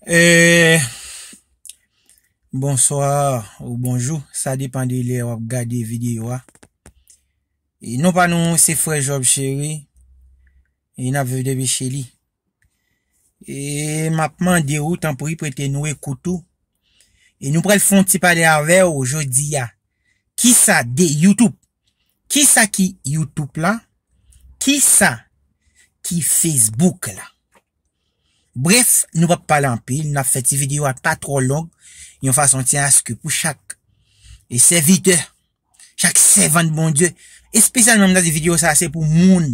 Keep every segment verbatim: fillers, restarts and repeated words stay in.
Eh, bonswa ou bonjou, sa depann de lè w ap gade videyo a. E non pa nou se frè Job Cheri, e n ap viv depi Chili. E m ap mande ou, tanpri, prete nou ekout ou. E nou pral fè yon ti pale avè w jodi a. Kisa de YouTube? Kisa ki YouTube la? Kisa ki Facebook la? Brèf, nou p ap pale anpil, n ap fè ti videyo a pa twò long, yon fason ti aske pou chak e sèvitè, chak sèvant Bondye, espesyalman m ta di videyo sa a se pou moun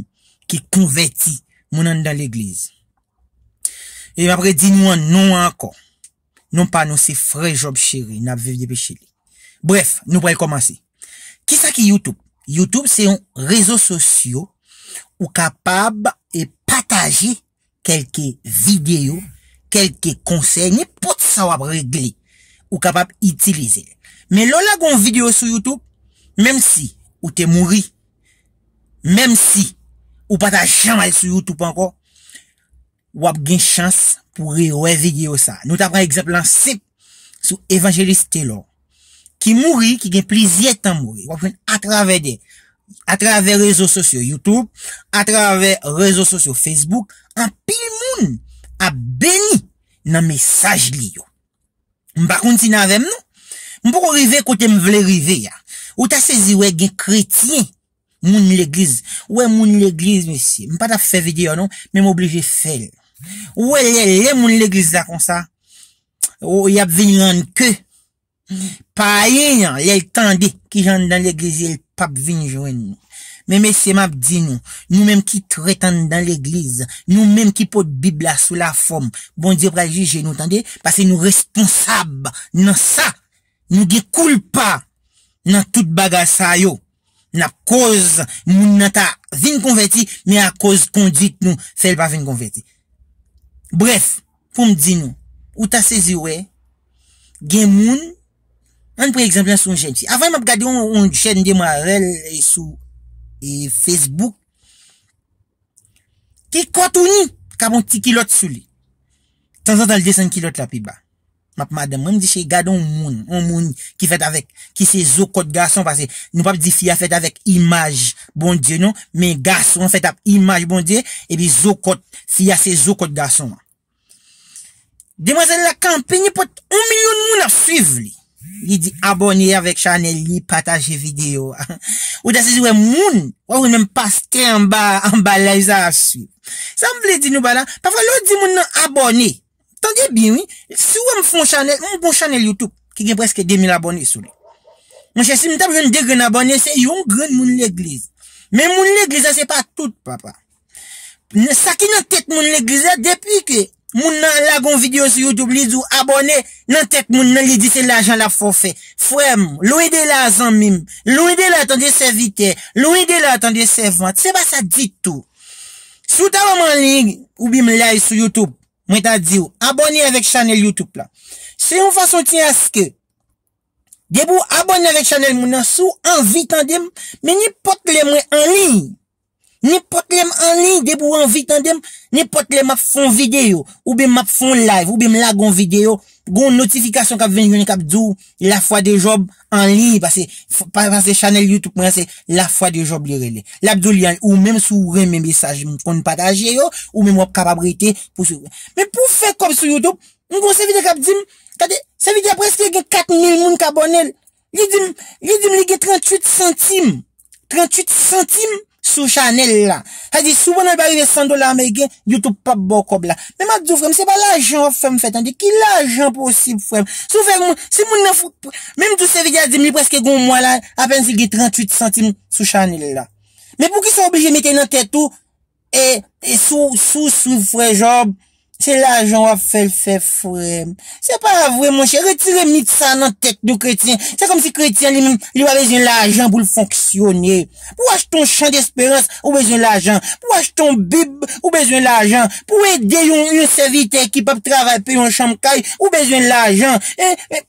ki konvèti, moun anndan legliz. E m ap redi nou an non an ankò. Non pa nou se frè Job Cheri, n ap viv depi Chili. Brèf, nou pral kòmanse. Kisa ki YouTube? YouTube se yon rezo sosyo ou kapab e pataje kèlke videyo, kèlke konsèy, nenpòt sa w ap regle, ou kapab itilize l. Men lè w lage yon videyo sou YouTube, menm si ou te mouri, menm si ou pa ta janm al sou YouTube ankò, w ap gen chans pou rewè videyo sa. Nou ta pran egzanp lan senp sou Evanjelis Telor, ki mouri, ki gen plizyè tan mouri. W ap jwenn atravè de, atravè rezo sosyo YouTube, atravè rezo sosyo Facebook, anpil moun ap beni nan mesaj li yo. M pa konn si n avè m non. M poko rive kote m vle rive a. Ou ta sezi wè gen kretyen, moun legliz. Ou wè moun legliz, mesye. M pa t ap fè videyo a non, men m oblije fè l. Ou wè lè, lè moun legliz la konsa, o, y ap vin rann ke payen an, lè l tande kijan anndan legliz ye, l p ap vin jwenn nou. Men mesye, m ap di nou, nou menm ki trèt anndan legliz, nou menm ki pot Bib la sou lafòm, Bondye pral jije nou, tande, paske nou responsab nan sa. Nou gen koulpa nan tout bagay sa yo. N ap koz moun nan ta vin konvèti, men akoz kondwit nou fè l pa vin konvèti. Brèf, pou m di nou, ou ta sezi wè, gen moun, ann pran egzanp lan sou yon jèn fi. Avan m ap gade yon, yon jèn demwazèl e sou e Facebook, ki kò touni, k ap yon ti kilòt sou li. Tanzantan l desann kilòt la pi ba. M ap madanm mwen, m di cheri, gade yon moun, yon moun ki fèt avèk, ki se zo kòt gason, paske nou p ap di fi a fèt avèk imaj Bondye non, men gason an fèt ap imaj Bondye, epi zo kòt, fi a se zo kòt gason an. Demwazèl la kanpe, nenpòt yon milyon moun ap swiv li. Li di abòne avèk chanèl li, pataje videyo a. Ou ta sezi wè moun, w ap wè menm pastè anba, anba live sa ap swiv. Sa m vle di nou pa la, pafwa lè w di moun nan abòne, tande byen wi, si w wè m fè yon chanèl, m gon chanèl YouTube ki gen prèske de mil abòne sou li. Monchè, si m t ap jwenn de grenn abòne, se yon grenn moun legliz. Men moun legliz la se pa tout, papa. Sa ki nan tèt moun legliz la, depi ke moun nan lage yon videyo sou YouTube, li di w abòne, nan tèt moun nan, li di se lajan l ap fè w fè. Frè m, lwen de la, zanmi m, lwen de la, tande sèvitè, lwen de la, tande sèvant, se pa sa ditou. Si w ta wè m anliy, oubyen m live sou YouTube, mwen ta di w, abòne avèk chanèl YouTube la. Se yon fason ti aske, depi w abòne avèk chanèl moun nan, si w anvi tande m, men nenpòt lè mwen anliy, nenpòt lè m anliy, depi w anvi tande m, nenpòt lè m ap fè yon videyo, oubyen m ap fè yon live, oubyen m lage yon videyo, gon notifikasyon k ap vin jwenn k ap di w Lafwa de Jòb anliy, paske, paske chanèl YouTube mwen se Lafwa de Jòb li rele. L ap di w li anliy, ou menm si w renmen mesaj m konn pataje yo, ou menm w ap kapab rete pou swiv. Men pou w fè kòb sou YouTube, m gon sèvitè k ap di m, gade, sèvitè a prèske gen kat mil moun k abòne l. Li di m, li di m li gen tranntuit santim. Tranntuit santim sou chanèl la. Sa di, si w pa nan pa rive san dola ameriken, YouTube p ap ba w kòb la. Men m ap di w, frè m, se pa lajan w ap fè m fè, tande. Ki lajan posib, frè m? Si w fè moun, si moun nan fou, menm tou sèvitè a di m, li prèske gen yon mwa la, apèn si l gen tranntuit santim sou chanèl la. Men poukisa w oblije mete nan tèt ou, e, e si w, si w swiv frè Jòb, se lajan w ap fè l fè, frè m. Se pa vre, monchè. Retire mit sa nan tèt nou, kretyen. Se kòmsi kretyen li menm, li pa bezwen lajan pou l fonksyone. Pou w achte yon chan desperans, ou bezwen lajan. Pou w achte yon bib, ou bezwen lajan. Pou w ede yon, yon sèvitè ki p ap travay peye yon chanm kay, ou bezwen lajan. E, e,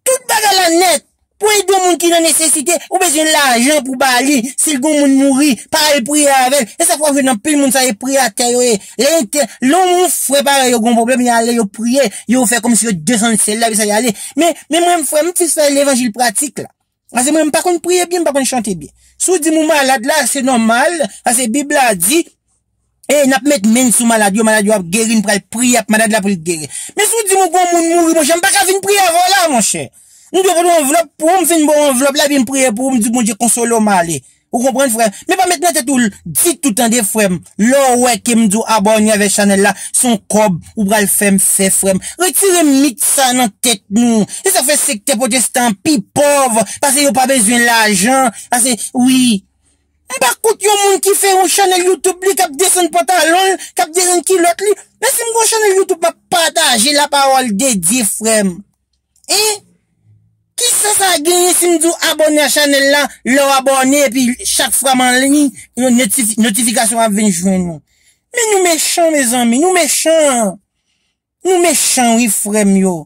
tout bagay la nèt. Pou ede yon moun ki nan nesesite, ou bezwen lajan pou ba li. Si l gen yon moun mouri, pa al priye avè l. E sa fè w jwenn anpil moun sa e priye atè yo ye. Lè yon tè, lè yon frè parèy yo gen yon pwoblèm, y ale, yo priye, yo fè kòmsi yo desann syèl la, epi sa y ale. Men, men mwen, frè, m ti fè levanjil pratik la. Paske mwen, m pa konn priye byen, m pa konn chante byen. Si w di m ou malad la, se nòmal, paske Bib la di, e n ap met men n sou malad yo, malad yo ap geri, n pral priye ap malad la pou l geri. Men si w di m ou gon moun mouri, monchè, m pa ka vin priye avè w la, monchè. M dwe pote yon anvlòp pou ou, m fin ba w anvlòp la, epi m priye pou ou, m di Bondye konsole w, m ale. Ou konprann, frè m? Men pa met nan tèt ou l ditou, tande, frè m. Lè w wè ke m di w abòne avèk chanèl la, se yon kòb ou pral fè m fè, frè m. Retire mit sa nan tèt nou. Se sa k fè sektè pwotestan an pi pòv, paske yo pa bezwen lajan. Paske, wi, m pa kont yon moun ki fè yon chanèl YouTube li, k ap desann pantalon l, k ap desann kilòt li. Men si m gon chanèl YouTube, m ap pataje lapawòl de Dye, frè m. Hein? Kisa sa genyen si m di w abòne a chanèl la, lè w abòne, epi chak fwa m anliy, yon notifi-, notifikasyon ap vin jwenn ou? Men nou mechan, mezanmi, nou mechan. Nou mechan, wi, frè m yo.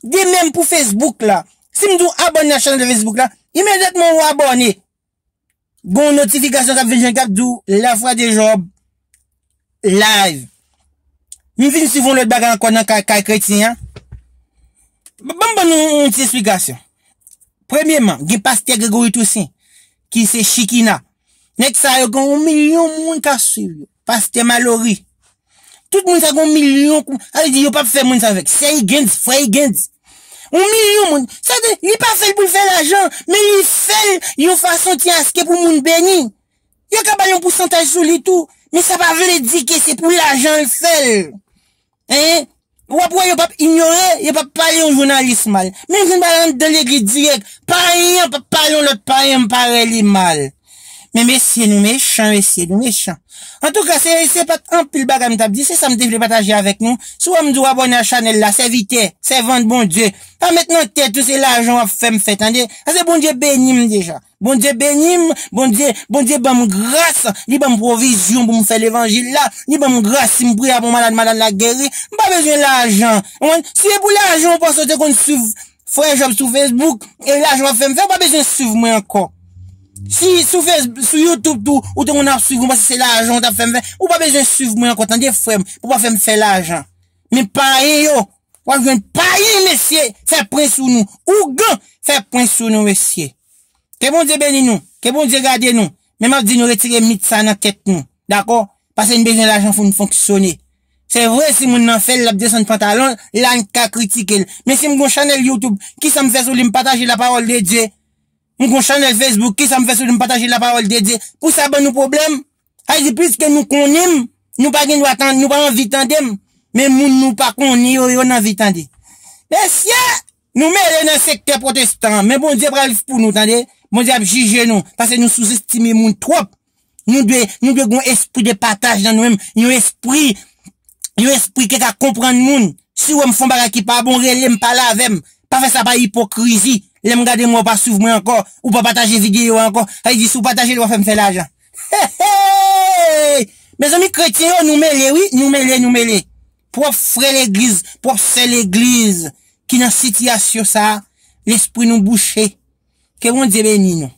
De menm pou Facebook la. Si m di w abòne a chanèl Facebook la, imedyatman ou abòne. Gon notifikasyon k ap vin jwenn k ap di w, La Foi de Job live. M vin swiv yon lòt bagay ankò nan kay, kay kretyen an. Ban m ban nou yon ti esplikasyon. Premyeman, gen pastè Gregory Toussaint, ki se Chikina. Nèg sa yo gen yon milyon moun k ap swiv yo. Pastè Malory. Tout moun sa gen yon milyon kou-, sa vle di yo p ap fè moun sa avèk. Sè Higgins, frè Higgins. Yon milyon moun. Sa vle di, li pa fè l pou l fè lajan, men li fè l yon fason ti aske pou moun beni. Yo ka ba l yon pousantaj sou li tou, men sa pa vle di ke se pou lajan l fè l. Hein? W ap wè yo p ap inyore, yo p ap pale yon jounalis mal. Men yo vin pale anndan legliz dirèk. Payen an p ap pale yon lòt payen parèy li mal. Men mesye, nou mechan, mesye, nou mechan. Antouka, se, se pa t anpil bagay m t ap di, se sa m te vle pataje avèk nou. Si w wè m di w abòne a chanèl la, sèvitè, sèvant Bondye, pa met nan tèt ou se lajan w ap fè m fè, tande? Paske Bondye beni m deja. Bondye beni m, Bondye, Bondye ban m gras, li ban m pwovizyon pou m fè levanjil la, li ban m gras si m priye pou malad, malad la geri. M pa bezwen lajan. Ou konprann? Si se pou lajan, ou panse w te konn swiv Frè Job sou Facebook, e lajan w ap fè m fè, ou pa bezwen swiv mwen ankò. Si sou Face-, sou YouTube tou, ou te konn ap swiv mwen, paske se lajan w t ap fè m fè, ou pa bezwen swiv mwen ankò, tande, frè m, pou w pa fè m fè lajan. Men payen yo, w ap jwenn payen, mesye, fè pwen sou nou. Ougan, fè pwen sou nou, mesye. Ke Bondye beni nou, ke Bondye gade nou. Men m ap di nou retire mit sa nan tèt nou, dakò? Paske n bezwen lajan pou n fonksyone. Se vre, si moun nan fè l, l ap desann pantalon l, la n ka kritike l. Men si m gon chanèl YouTube, kisa m fè sou li? M pataje lapawòl de Dye. M gon chanèl Facebook, kisa m fè sou li? M pataje lapawòl de Dye. Pou sa ban nou pwoblèm? Sa vle di, pliske nou konnen m, nou pa gen dwa tann, nou pa anvi tande m. Men moun nou pa konnen yo, yo n anvi tande. Mesye, nou mele nan sektè pwotestan an, men Bondye pral pou nou, tande. Bondye ap jije nou, paske nou souzestime moun twòp. Nou dwe, nou dwe gen yon espri de pataj nan nou menm, yon espri, yon espri ki ka konprann moun. Si w wè m fè yon bagay ki pa bon, rele m, pale avè m. Pa fè sa pa ipokrizi. Lè m gade m wè w pa swiv mwen ankò, ou pa pataje videyo a ankò, sa vle di si w pataje l, w ap fè m fè lajan. Hey, hey! Mezanmi, kretyen yo, nou mele, wi, nou mele, nou mele. Pwòp frè legliz, pwòp sè legliz ki nan sitiyasyon sa a, lespri nou bouche. Ke Bondye beni nou.